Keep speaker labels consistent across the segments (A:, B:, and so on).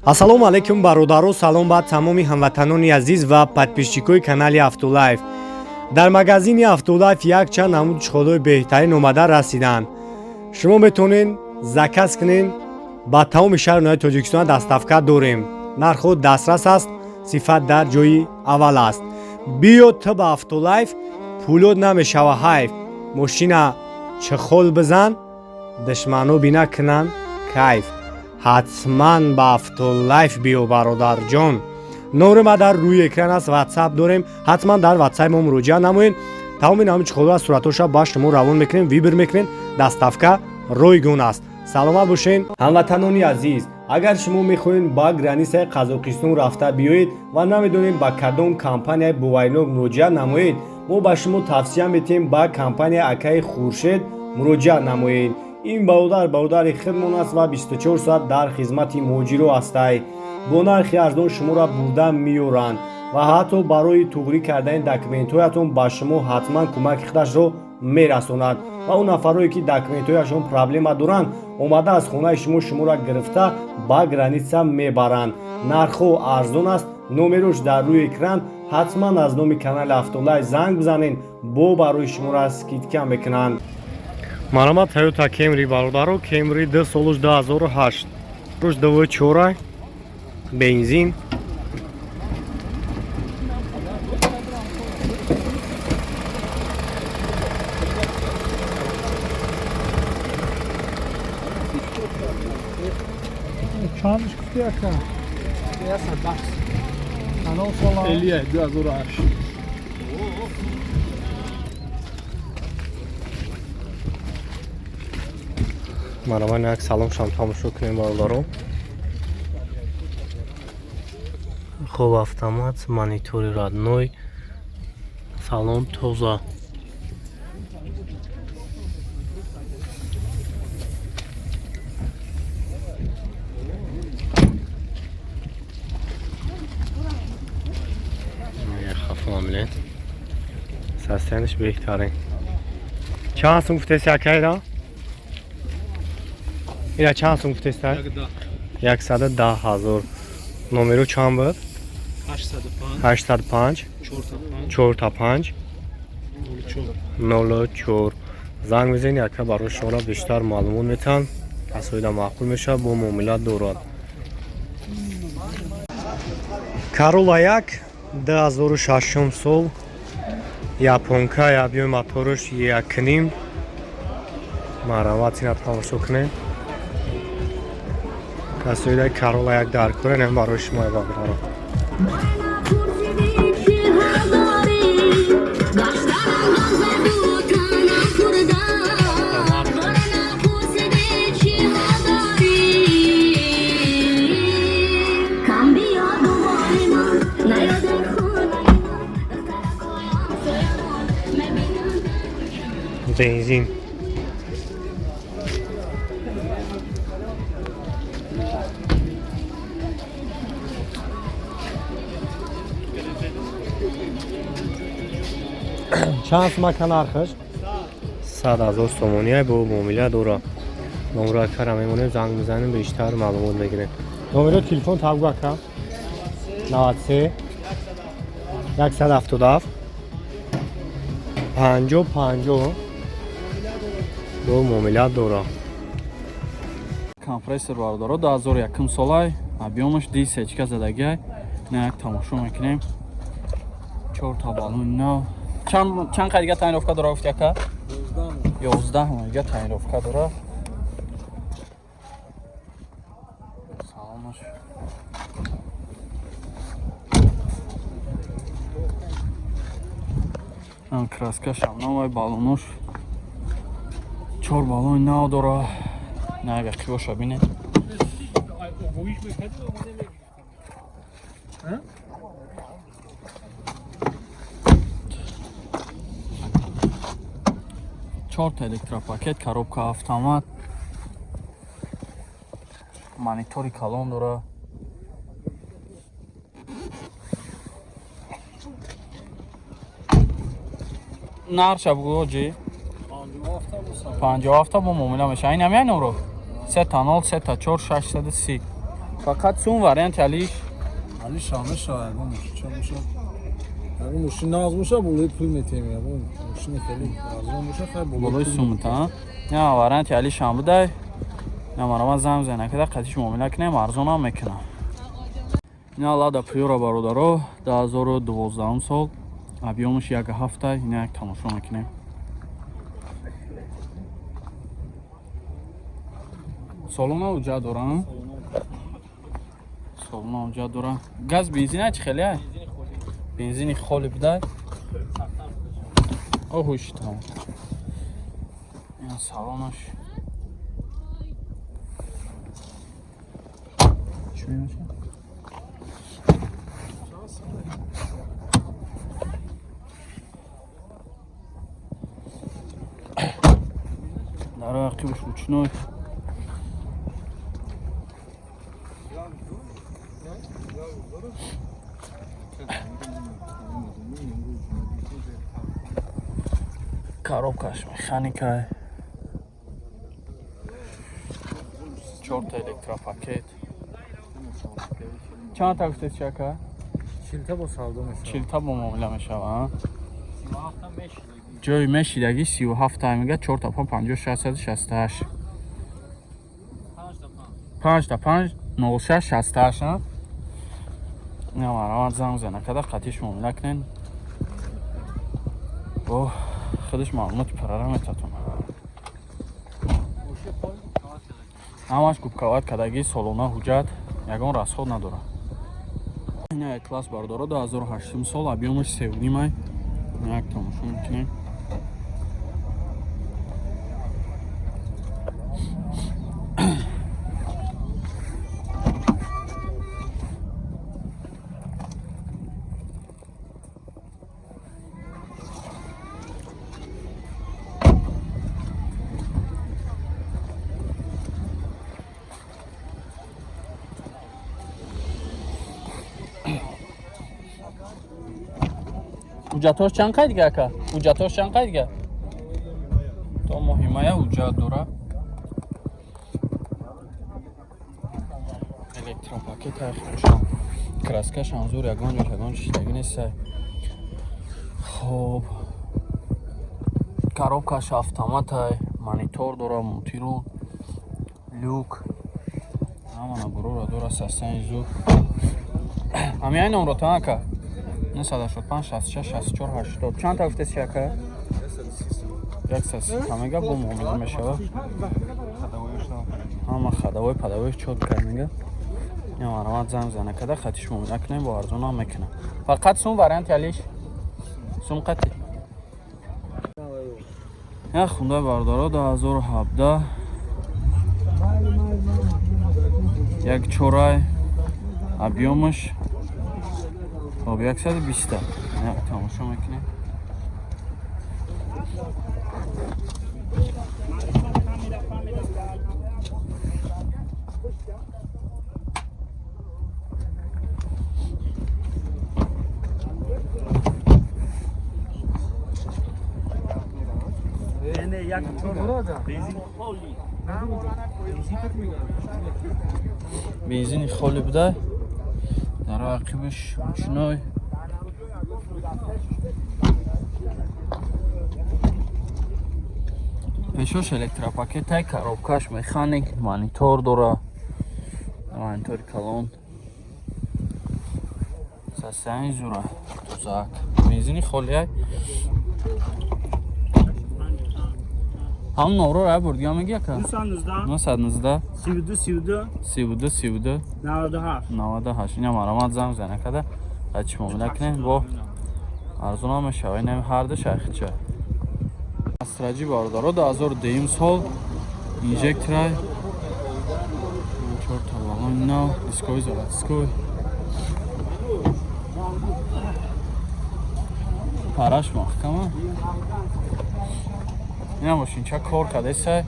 A: Ассалому алайкум, бародаро, салом ба тамоми ҳамватанони азиз ва подписчикои канали Автолайф. Дар магазини Автолайф якчанд намуди чехолҳои беҳтарин омада расиданд. Шумо метавонед заказ кунед, ба тамоми шаҳру ноҳияи Тоҷикистон доставка дорем. Нархҳо дастрас аст, сифат дар ҷои аввал аст. Биё ту ба Автолайф, пулот намешава ҳайф. Мошина чехол бизан, душмано бина кунанд кайф. Ҳатман ба Автолайф биё, бародарҷон. Номери ма дар рӯи экран аст, Ватсап дорем, ҳатман дар Ватсапи мо муроҷиат намоед. Тамоми намуди чехолҳо суратҳоша ба шумо равон мекунем, выбор мекунем, доставка ройгон аст. Саломат бошед. Ҳамватанони азиз, агар шумо мехоҳед ба границаи Қазоқистон рафта биёед ва намедонед, ба кадом компанияи боваринок муроҷиат намоед, мо ба шумо тавсия метиҳем, ба компанияи акаи Хуршед муроҷиат намоед. Ин бародар бародари худмон аст ва 24 соат дар хизмати муҳоҷиро ҳастай. Бо нархи арзон шуморо бурда меёранд ва ҳатто барои туғрӣ кардани документҳоятон ба шумо ҳатман кӯмаки худашро мерасонад. Ва он нафарое, ки документҳояшон проблема доранд, омада аз хонаи шумо шуморо гирифта ба граница мебаранд. Нархҳо арзон аст. Номерош дар рӯи экран. Ҳатман аз номи канали Автолайф занг бизанед, бо барои шуморо скидка мекунанд. Марҳамат, Тойота Кемри, бародаро. Кемри д солуш 2008, руш 24, бензин.
B: Чандش гуфти, ака? Кадом сола?
C: Элия 2008.
A: Марҳамат, як салоншам тамошо кунем, бародаро. Хоб, автомат, монитори родной, салон тоза. Хафамилен состояниш беҳтарин. Чанд сум гуфтеси, акайра? Ира чанд сум гуфтеста? 110 000. Номеру чанд буд?
C: 805.
A: 805.
C: 45.
A: 45.
C: 04.
A: 04. Занг мезанед, ака барои шуморо бештар маълумот метаҳанд. Касоида маъқул мешавад, бо муомилат дорад. Карола як, 2006 сол, японка, объёми мотораш 1,5. Марҳамат, ина тамошо кунед. Касоида Карола як дар кора, барои шумо, бародаро.
D: پرسیدی چه ها داری داشتم غمزه بود تنم خوردم نپرسیدی چی ها داری کم بیا دوباره من نیاد خونه من دخترکای همسایه‌مان میبینن.
A: Бензин. Чанд сума ка нархаш? 100 000 сомония, бо муомила дора. Номро акара мемонем, занг мезанем, бештар маълумот мегирем. Номеро телефон табгу, ака. 93 177 50 50, бо муомилат дора.
C: Компрессор, бародаро, 2001 солай, объёмаш ди сечка задагиай. На як тамошо мекунем. Чор та баллони нав. Чанд қа дига тонировка дора, гуфти, ака? 11 моҳ дига тонировка дора. Салонаш. Краскашам навай, баллонош. Чор баллони нав дора. На як боша бинед.
B: Огоҳиш мекардӣ, омода мегирифтем.
C: Чорта электропакет, коробка автомат, монитори калон дора. Нарша бугӯ, ҳоҷӣ. 57 бо муомила меша. Ин ҳамяй номро? Сета нол, сета чор, 630. Фақат сум вариант алиш.
B: Алиш ҳамеша ягон мошинча бошад. Ягон мошин нағз боша, болои пул метиҳем. Ягон мошини хеле арзон боша, хай
C: болои сумта. На варианти алиш ҳам будай. На марама занг зана када қатиш муомила кунем, арзон ҳам мекунам. Ина Лада Приора бародаро 2012 сол, объёмаш 1.7, ина як тамошо мекунем. Салона уҷа дорам. Салона уҷа дорам. Газ бензин чи хеле ай? Бензини холи будай. Оҳуш тамом. Ина салонаш. Чӣ мебошад? Дар ақибаш ручной. Коробкаш механика. Чорта электропакет. Чанд та гуфтед чака?
B: Чилта бо савдо мешавад.
C: Чилта бо муомила мешавад. Ҷои мешидаги 37 та мега 4 та 5 56 68. 5 та 5 06 68. На марамат занг зана када қатиш муомила кунен. О, худаш маълумоти парара метатон. Ҳамаш губкават кадаги солона ҳуҷҷат ягон расход надорад. Ина як класс бардора 2008 сол, объёмаш 3.5. Як тамошо мекунем. Ҳуҷҷатҳош чанд қай дига ака? Ҳуҷҷатҳош чанд қай дига? То моҳи мая ҳуҷҷат дора. Электропакет хушам. Краскаш ҳам зур, ягон ҷош ягон чиштагӣ нестай. Хоб. Коробкаш автоматай, монитор дора, мультирул, люк. Ҳама наборора дора, састани зур. Ҳамин ай номро та ака? 985 66 64 80. Чанд та гуфтеси ака? 130 мега бо муомила мешавад. Ҳама хадавой падавой чот кар мега. Ина марамат занг зана када хатиш муомила кунем, бо арзон ҳам мекунам. Фақат сум варианти алиш. Сум қати. Я хунда бардоро 2017 як чорай объёмаш хоб 120. Тамошо мекунем. Бензини холи буда. Дар ақибаш ручной. Пешош электропакетай, коробкаш механик, монитор дора. Монитори калон. Састани зура. Тузак. Бензини холиай. Ҳам номро ра бурдига меги ака?
E: 919
C: 919
E: 32 32
C: 32 32
E: 97.
C: 98. Ина марамат занг зана када. Қачи муомила кунем бо арзон ҳам мешава. Инам ҳар ду шайхча. Астраҷи бародаро 2010 сол инжекторай. 4 та баллон нав, дискои заводской. Параш маҳкама. Ина мошинча кор кардесай.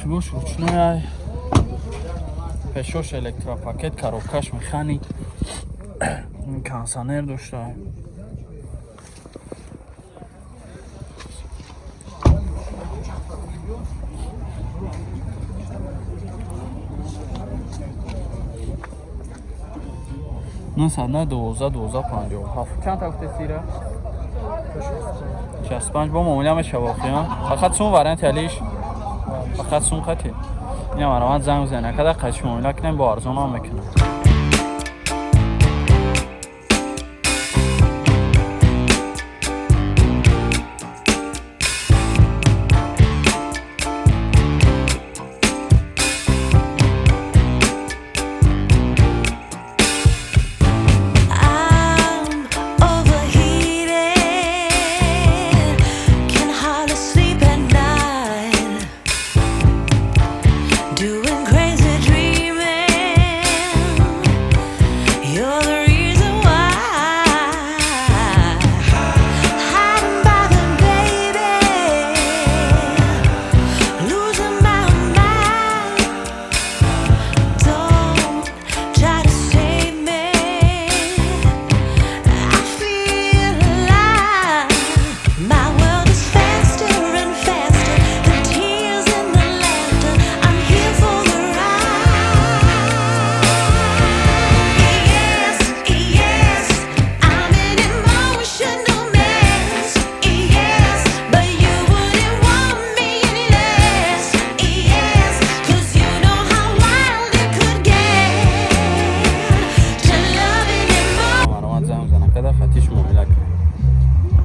C: Бош ручной ай. Пешош электропакет, коробкаш механик. Ин кондиционер дошта. Нӯҳсад 12 12 57. Чанд та гуфтед сира? 65. Бо муомила мешава охи, а? Фақат сум варианти алиш? Фақат сум қати. Ина марамат занг бизанед. Акада қачи муомила кунем, бо арзонам мекунам.